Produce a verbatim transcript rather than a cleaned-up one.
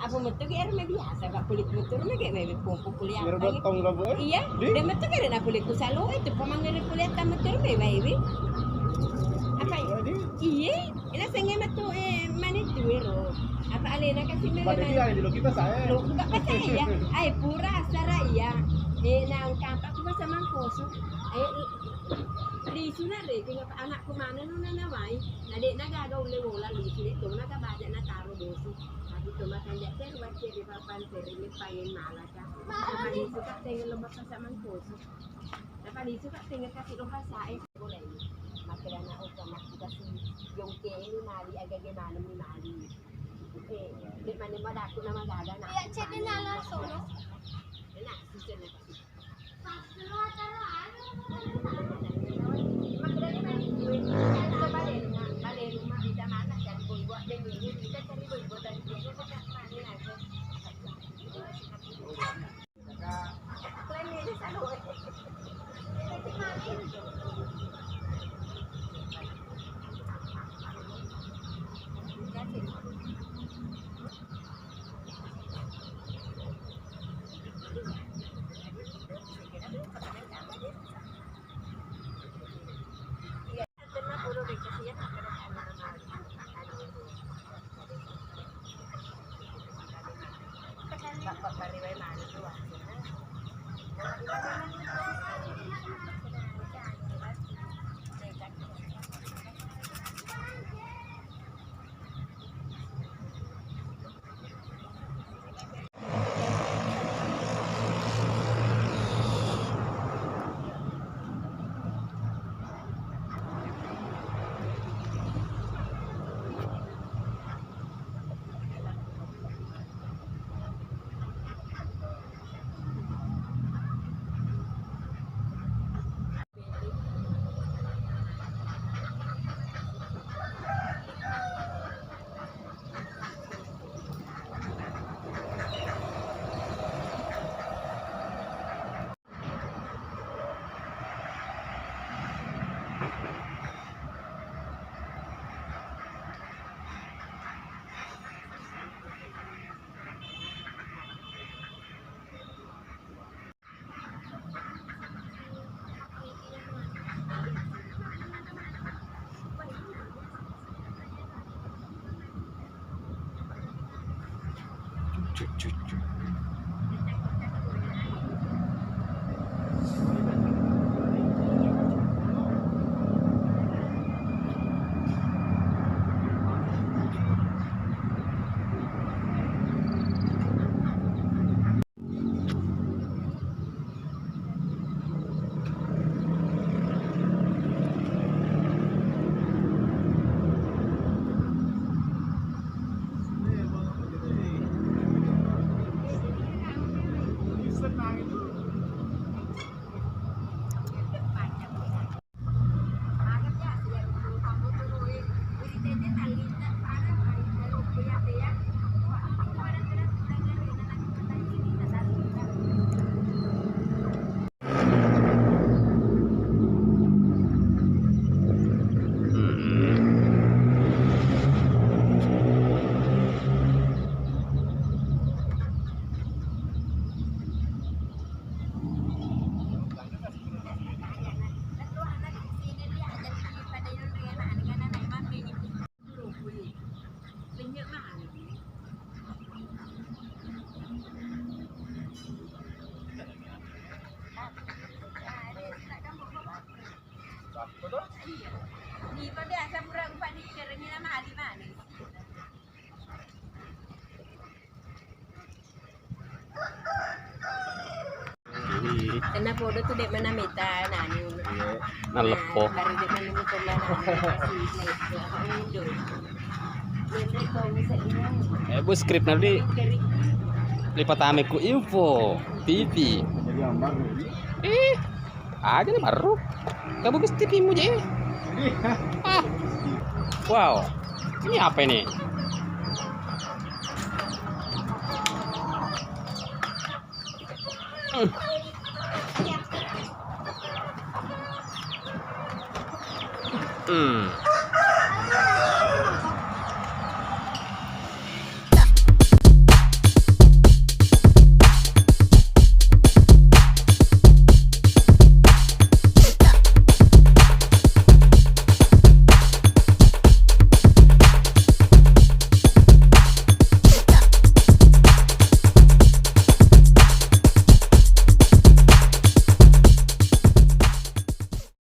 Apa metu ki ero biasa, Pak, kulit metu ro mega wae pompo kuliah. Ero apa, dottong lo, Bu, eh? Iya, di? Dia metu ki ero na kulit ku salo itu, pamang ero kuliah ta metu ro mega wae. Apa? Iya, di? Iya, ina sengnge metu, eh, mani tu ero. Apa alena kasi mega. Pada mani. Dia yang di lo kita saya. Lo, bukan pas saya. Ai, pura asara iya. Eh, nang kampak ku sama kosu. Ai, Lisu na rekeng, apa anakku maneng nu nanamai, na de'na gaga ulle wola lisu, de' tona gaga baja nataro bosi. Tapi to makanjak terus wacce ri papan teri, leppangnge malaka. Napalisu ka tengeng lo mapasa mangkosu. Napalisu ka tengeng kasi lo hasae. Boleh. Makkeda na oka makku kasi jongke ini mali, agage maneng ni mali. Eh, de' maneng madaku nama gaga na. Iya, cedde nala solo. Enak, sisen na kasi. Tenna podo tu dek mana meta nanu. Iya, naleppo. Nah, baru dek mana meta nanu. Eh, Bu, skrip nanti lipatame ku Info T V. Ih, aja nih baru. Kamu ke T V-mu je. Ah. Wow. Ini apa ini? Hmm. Hmm.